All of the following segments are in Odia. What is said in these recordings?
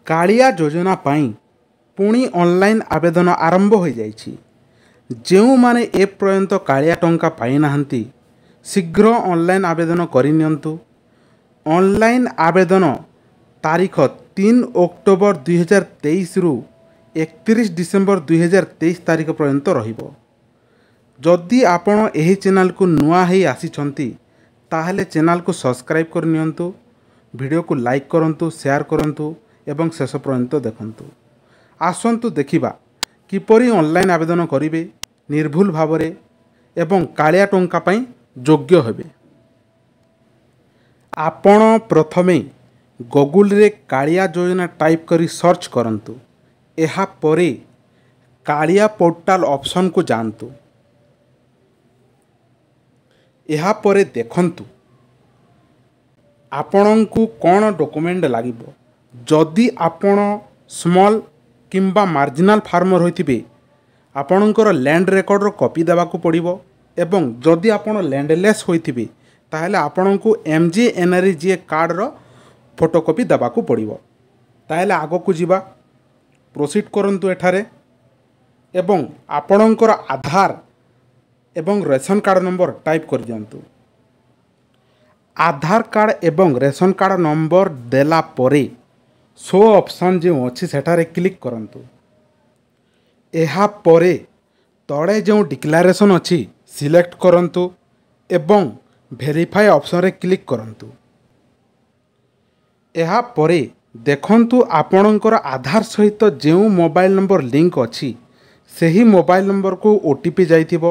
କାଳିଆ ଯୋଜନା ପାଇଁ ପୁଣି ଅନଲାଇନ୍ ଆବେଦନ ଆରମ୍ଭ ହୋଇଯାଇଛି। ଯେଉଁମାନେ ଏପର୍ଯ୍ୟନ୍ତ କାଳିଆ ଟଙ୍କା ପାଇନାହାନ୍ତି, ଶୀଘ୍ର ଅନଲାଇନ୍ ଆବେଦନ କରିନିଅନ୍ତୁ। ଅନଲାଇନ୍ ଆବେଦନ ତାରିଖ 3 ଅକ୍ଟୋବର 2023ରୁ 31 ଡିସେମ୍ବର 2023 ତାରିଖ ପର୍ଯ୍ୟନ୍ତ ରହିବ। ଯଦି ଆପଣ ଏହି ଚ୍ୟାନେଲକୁ ନୂଆ ହେଇ ଆସିଛନ୍ତି, ତାହେଲେ ଚ୍ୟାନେଲକୁ ସବସ୍କ୍ରାଇବ୍ କରିନିଅନ୍ତୁ, ଭିଡ଼ିଓକୁ ଲାଇକ୍ କରନ୍ତୁ, ସେୟାର କରନ୍ତୁ ଏବଂ ଶେଷ ପର୍ଯ୍ୟନ୍ତ ଦେଖନ୍ତୁ। ଆସନ୍ତୁ ଦେଖିବା କିପରି ଅନଲାଇନ୍ ଆବେଦନ କରିବେ ନିର୍ଭୁଲ ଭାବରେ ଏବଂ କାଳିଆ ଟଙ୍କା ପାଇଁ ଯୋଗ୍ୟ ହେବେ। ଆପଣ ପ୍ରଥମେ ଗୁଗୁଲରେ କାଳିଆ ଯୋଜନା ଟାଇପ୍ କରି ସର୍ଚ୍ଚ କରନ୍ତୁ। ଏହାପରେ କାଳିଆ ପୋର୍ଟାଲ ଅପସନ୍କୁ ଯାଆନ୍ତୁ। ଏହାପରେ ଦେଖନ୍ତୁ ଆପଣଙ୍କୁ କ'ଣ ଡକୁମେଣ୍ଟ ଲାଗିବ। ଯଦି ଆପଣ ସ୍ମଲ୍ କିମ୍ବା ମାର୍ଜିନାଲ୍ ଫାର୍ମର ହୋଇଥିବେ, ଆପଣଙ୍କର ଲ୍ୟାଣ୍ଡ ରେକର୍ଡ଼ର କପି ଦେବାକୁ ପଡ଼ିବ ଏବଂ ଯଦି ଆପଣ ଲ୍ୟାଣ୍ଡଲେସ୍ ହୋଇଥିବେ, ତାହେଲେ ଆପଣଙ୍କୁ ଏମ୍ଜିଏନ୍ଆର୍ଇଜିଏ କାର୍ଡ଼ର ଫଟୋକପି ଦେବାକୁ ପଡ଼ିବ। ତାହେଲେ ଆଗକୁ ଯିବା। ପ୍ରୋସିଡ଼ କରନ୍ତୁ ଏଠାରେ ଏବଂ ଆପଣଙ୍କର ଆଧାର ଏବଂ ରେସନ କାର୍ଡ଼ ନମ୍ବର ଟାଇପ୍ କରିଦିଅନ୍ତୁ। ଆଧାର କାର୍ଡ଼ ଏବଂ ରେସନ କାର୍ଡ଼ ନମ୍ବର ଦେଲା ପରେ ଶୋ ଅପସନ୍ ଯେଉଁ ଅଛି, ସେଠାରେ କ୍ଲିକ୍ କରନ୍ତୁ। ଏହାପରେ ତଳେ ଯେଉଁ ଡିକ୍ଲାରେସନ୍ ଅଛି, ସିଲେକ୍ଟ କରନ୍ତୁ ଏବଂ ଭେରିଫାଏ ଅପସନ୍ରେ କ୍ଲିକ୍ କରନ୍ତୁ। ଏହାପରେ ଦେଖନ୍ତୁ, ଆପଣଙ୍କର ଆଧାର ସହିତ ଯେଉଁ ମୋବାଇଲ ନମ୍ବର ଲିଙ୍କ ଅଛି, ସେହି ମୋବାଇଲ ନମ୍ବରକୁ ଓଟିପି ଯାଇଥିବ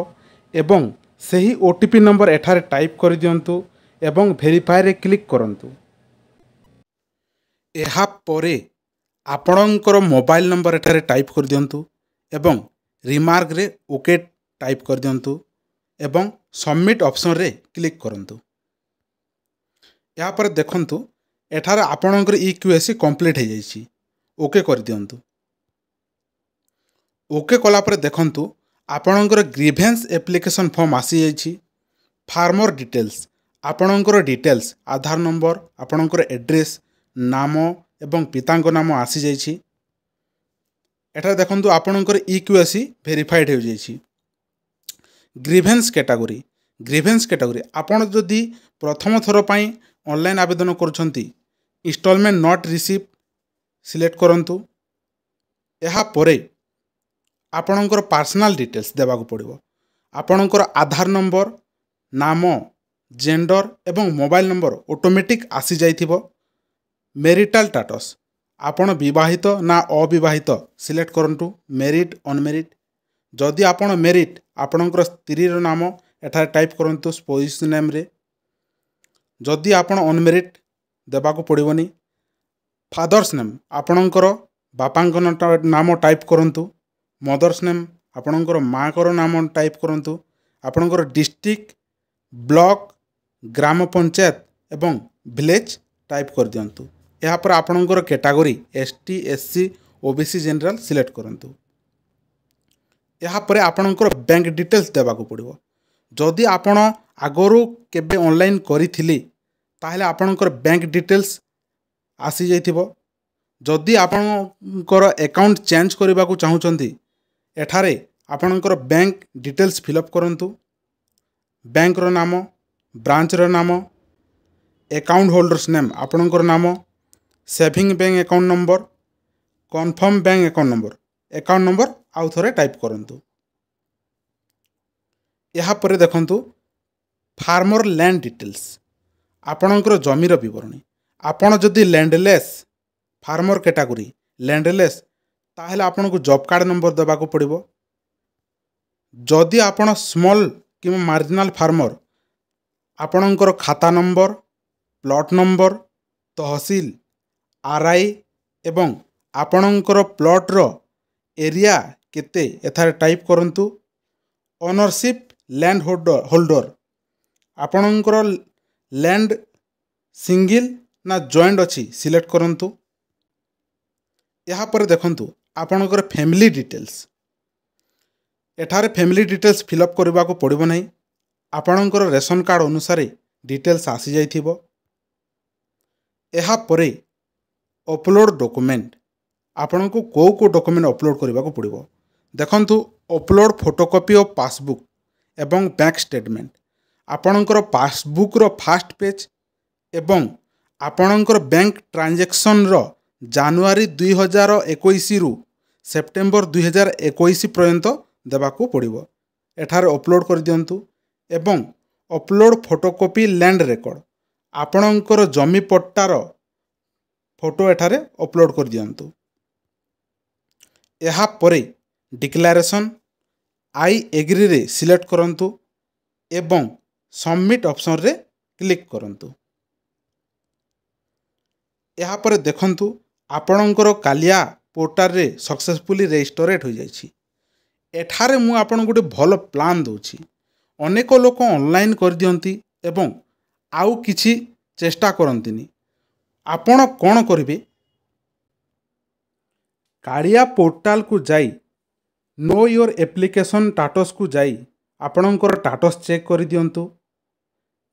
ଏବଂ ସେହି ଓଟିପି ନମ୍ବର ଏଠାରେ ଟାଇପ୍ କରିଦିଅନ୍ତୁ ଏବଂ ଭେରିଫାଏରେ କ୍ଲିକ୍ କରନ୍ତୁ। ଏହାପରେ ଆପଣଙ୍କର ମୋବାଇଲ ନମ୍ବର ଏଠାରେ ଟାଇପ୍ କରିଦିଅନ୍ତୁ ଏବଂ ରିମାର୍କରେ ଓକେ ଟାଇପ୍ କରିଦିଅନ୍ତୁ ଏବଂ ସବମିଟ୍ ଅପସନ୍ରେ କ୍ଲିକ୍ କରନ୍ତୁ। ଏହାପରେ ଦେଖନ୍ତୁ, ଏଠାରେ ଆପଣଙ୍କର ଇ କେୱାଇସି କମ୍ପ୍ଲିଟ୍ ହୋଇଯାଇଛି। ଓକେ କରିଦିଅନ୍ତୁ। ଓକେ କଲା ପରେ ଦେଖନ୍ତୁ, ଆପଣଙ୍କର ଗ୍ରିଭେନ୍ସ ଆପ୍ଲିକେସନ୍ ଫର୍ମ ଆସିଯାଇଛି। ଫାର୍ମର ଡିଟେଲ୍ସ, ଆପଣଙ୍କର ଡିଟେଲ୍ସ, ଆଧାର ନମ୍ବର, ଆପଣଙ୍କର ଆଡ୍ରେସ୍, ନାମ ଏବଂ ପିତାଙ୍କ ନାମ ଆସିଯାଇଛି। ଏଠାରେ ଦେଖନ୍ତୁ, ଆପଣଙ୍କର ଇ କେୱାଇସି ଭେରିଫାଇଡ଼୍ ହୋଇଯାଇଛି। ଗ୍ରିଭେନ୍ସ କ୍ୟାଟାଗୋରୀ, ଗ୍ରିଭେନ୍ସ କ୍ୟାଟାଗୋରୀ, ଆପଣ ଯଦି ପ୍ରଥମ ଥର ପାଇଁ ଅନଲାଇନ୍ ଆବେଦନ କରୁଛନ୍ତି, ଇନଷ୍ଟଲମେଣ୍ଟ not receive select କରନ୍ତୁ। ଏହାପରେ ଆପଣଙ୍କର ପର୍ସନାଲ୍ ଡିଟେଲ୍ସ ଦେବାକୁ ପଡ଼ିବ। ଆପଣଙ୍କର ଆଧାର ନମ୍ବର, ନାମ, ଜେଣ୍ଡର ଏବଂ ମୋବାଇଲ ନମ୍ବର ଅଟୋମେଟିକ୍ ଆସିଯାଇଥିବ। ମେରିଟାଲ୍ ଷ୍ଟାଟସ୍, ଆପଣ ବିବାହିତ ନା ଅବିବାହିତ ସିଲେକ୍ଟ କରନ୍ତୁ, ମେରିଟ୍, ଅନମେରିଟ୍। ଯଦି ଆପଣ ମେରିଟ୍, ଆପଣଙ୍କର ସ୍ତ୍ରୀର ନାମ ଏଠାରେ ଟାଇପ୍ କରନ୍ତୁ ସ୍ପାଉସ୍ ନେମ୍ରେ। ଯଦି ଆପଣ ଅନମେରିଟ୍, ଦେବାକୁ ପଡ଼ିବନି। ଫାଦର୍ସ ନେମ୍, ଆପଣଙ୍କର ବାପାଙ୍କ ନାମ ଟାଇପ୍ କରନ୍ତୁ। ମଦର୍ସ ନେମ୍, ଆପଣଙ୍କର ମାଆଙ୍କର ନାମ ଟାଇପ୍ କରନ୍ତୁ। ଆପଣଙ୍କର ଡିଷ୍ଟ୍ରିକ୍ଟ, ବ୍ଲକ, ଗ୍ରାମ ପଞ୍ଚାୟତ ଏବଂ ଭିଲେଜ୍ ଟାଇପ୍ କରିଦିଅନ୍ତୁ। ଏହାପରେ ଆପଣଙ୍କର category ST, SC, OBC, general select କରନ୍ତୁ। ଏହାପରେ ଆପଣଙ୍କର ବ୍ୟାଙ୍କ ଡିଟେଲ୍ସ ଦେବାକୁ ପଡ଼ିବ। ଯଦି ଆପଣ ଆଗରୁ କେବେ ଅନଲାଇନ୍ କରିଥିଲେ, ତାହେଲେ ଆପଣଙ୍କର ବ୍ୟାଙ୍କ ଡିଟେଲ୍ସ ଆସିଯାଇଥିବ। ଯଦି ଆପଣଙ୍କର ଆକାଉଣ୍ଟ ଚେଞ୍ଜ କରିବାକୁ ଚାହୁଁଛନ୍ତି, ଏଠାରେ ଆପଣଙ୍କର ବ୍ୟାଙ୍କ ଡିଟେଲ୍ସ ଫିଲ୍ଅପ୍ କରନ୍ତୁ। ବ୍ୟାଙ୍କର ନାମ, ବ୍ରାଞ୍ଚର ନାମ, ଆକାଉଣ୍ଟ ହୋଲ୍ଡର୍ସ ନେମ୍, ଆପଣଙ୍କର ନାମ, saving bank account number, confirm bank account number, account number ଆଉ ଥରେ ଟାଇପ୍ କରନ୍ତୁ। ଏହାପରେ ଦେଖନ୍ତୁ, ଫାର୍ମର ଲ୍ୟାଣ୍ଡ ଡିଟେଲ୍ସ, ଆପଣଙ୍କର ଜମିର ବିବରଣୀ। ଆପଣ ଯଦି ଲ୍ୟାଣ୍ଡଲେସ୍ ଫାର୍ମର କ୍ୟାଟାଗୋରୀ ଲ୍ୟାଣ୍ଡଲେସ୍, ତାହେଲେ ଆପଣଙ୍କୁ ଜବ୍ କାର୍ଡ଼ ନମ୍ବର ଦେବାକୁ ପଡ଼ିବ। ଯଦି ଆପଣ ସ୍ମଲ୍ କିମ୍ବା ମାର୍ଜିନାଲ୍ ଫାର୍ମର, ଆପଣଙ୍କର ଖାତା ନମ୍ବର, ପ୍ଲଟ୍ ନମ୍ବର, ତହସିଲ, ଆର୍ଆଇ ଏବଂ ଆପଣଙ୍କର ପ୍ଲଟ୍ର ଏରିଆ କେତେ, ଏଠାରେ ଟାଇପ୍ କରନ୍ତୁ। ଓନରସିପ୍ ଲ୍ୟାଣ୍ଡ ହୋଲ୍ଡର, ଆପଣଙ୍କର ଲ୍ୟାଣ୍ଡ ସିଙ୍ଗିଲ୍ ନା ଜଏଣ୍ଟ ଅଛି, ସିଲେକ୍ଟ କରନ୍ତୁ। ଏହାପରେ ଦେଖନ୍ତୁ, ଆପଣଙ୍କର ଫ୍ୟାମିଲି ଡିଟେଲ୍ସ। ଏଠାରେ ଫ୍ୟାମିଲି ଡିଟେଲ୍ସ ଫିଲ୍ଅପ୍ କରିବାକୁ ପଡ଼ିବ ନାହିଁ। ଆପଣଙ୍କର ରେସନ କାର୍ଡ଼ ଅନୁସାରେ ଡିଟେଲ୍ସ ଆସିଯାଇଥିବ। ଏହାପରେ ଅପଲୋଡ଼ ଡକୁମେଣ୍ଟ। ଆପଣଙ୍କୁ କେଉଁ କେଉଁ ଡକୁମେଣ୍ଟ ଅପଲୋଡ଼ କରିବାକୁ ପଡ଼ିବ। ଦେଖନ୍ତୁ, ଅପଲୋଡ଼ ଫଟୋକପି ଅଫ୍ ପାସବୁକ୍ ଏବଂ ବ୍ୟାଙ୍କ ଷ୍ଟେଟମେଣ୍ଟ। ଆପଣଙ୍କର ପାସବୁକ୍ର ଫାଷ୍ଟ ପେଜ୍ ଏବଂ ଆପଣଙ୍କର ବ୍ୟାଙ୍କ ଟ୍ରାଞ୍ଜାକ୍ସନ୍ର ଜାନୁଆରୀ 2021ରୁ ସେପ୍ଟେମ୍ବର 2021 ପର୍ଯ୍ୟନ୍ତ ଦେବାକୁ ପଡ଼ିବ। ଏଠାରେ ଅପଲୋଡ଼ କରିଦିଅନ୍ତୁ ଏବଂ ଅପଲୋଡ଼ ଫଟୋକପି ଲ୍ୟାଣ୍ଡ ରେକର୍ଡ଼, ଆପଣଙ୍କର ଜମି ପଟ୍ଟାର ଫଟୋ ଏଠାରେ ଅପଲୋଡ଼ କରିଦିଅନ୍ତୁ। ଏହାପରେ ଡିକ୍ଲାରେସନ୍ I ଏଗ୍ରିରେ ସିଲେକ୍ଟ କରନ୍ତୁ ଏବଂ ସବମିଟ୍ ଅପସନ୍ରେ କ୍ଲିକ୍ କରନ୍ତୁ। ଏହାପରେ ଦେଖନ୍ତୁ, ଆପଣଙ୍କର କାଲିଆ ପୋର୍ଟାଲରେ ସକ୍ସେସଫୁଲି ରେଜିଷ୍ଟରେଡ଼ ହୋଇଯାଇଛି। ଏଠାରେ ମୁଁ ଆପଣଙ୍କୁ ଗୋଟେ ଭଲ ପ୍ଲାନ୍ ଦେଉଛି। ଅନେକ ଲୋକ ଅନଲାଇନ୍ କରିଦିଅନ୍ତି ଏବଂ ଆଉ କିଛି ଚେଷ୍ଟା କରନ୍ତିନି। ଆପଣ କ'ଣ କରିବେ? କାଳିଆ ପୋର୍ଟାଲକୁ ଯାଇ ନୋ your application ଷ୍ଟାଟସ୍କୁ ଯାଇ ଆପଣଙ୍କର ଷ୍ଟାଟସ୍ ଚେକ୍ କରିଦିଅନ୍ତୁ।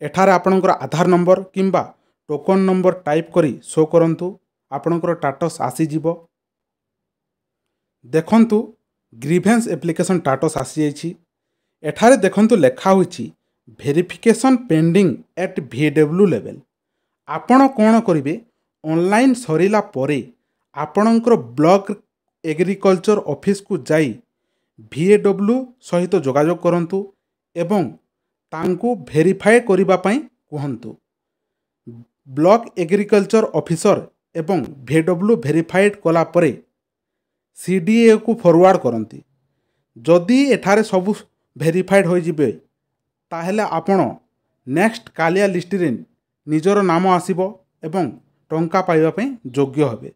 ଏଠାରେ ଆପଣଙ୍କର ଆଧାର ନମ୍ବର କିମ୍ବା ଟୋକନ୍ ନମ୍ବର ଟାଇପ୍ କରି ଶୋ କରନ୍ତୁ, ଆପଣଙ୍କର ଷ୍ଟାଟସ୍ ଆସିଯିବ। ଦେଖନ୍ତୁ, ଗ୍ରିଭେନ୍ସ ଆପ୍ଲିକେସନ୍ ଷ୍ଟାଟସ୍ ଆସିଯାଇଛି। ଏଠାରେ ଦେଖନ୍ତୁ, ଲେଖା ହୋଇଛି verification pending at VAW level। ଆପଣ କ'ଣ କରିବେ? ଅନଲାଇନ୍ ସରିଲା ପରେ ଆପଣଙ୍କର ବ୍ଲକ ଏଗ୍ରିକଲଚର ଅଫିସକୁ ଯାଇ ଭିଏଡବ୍ଲ୍ୟୁ ସହିତ ଯୋଗାଯୋଗ କରନ୍ତୁ ଏବଂ ତାଙ୍କୁ ଭେରିଫାଏ କରିବା ପାଇଁ କୁହନ୍ତୁ। ବ୍ଲକ ଏଗ୍ରିକଲଚର ଅଫିସର ଏବଂ ଭିଏଡବ୍ଲ୍ୟୁ ଭେରିଫାଏଡ଼୍ କଲା ପରେ ସିଡିଏକୁ ଫରୱାର୍ଡ଼ କରନ୍ତି। ଯଦି ଏଠାରେ ସବୁ ଭେରିଫାଏଡ଼୍ ହୋଇଯିବେ, ତାହେଲେ ଆପଣ ନେକ୍ସଟ କାଲିଆ ଲିଷ୍ଟରେ ନିଜର ନାମ ଆସିବ ଏବଂ ଟଙ୍କା ପାଇବା ପାଇଁ ଯୋଗ୍ୟ ହେବେ।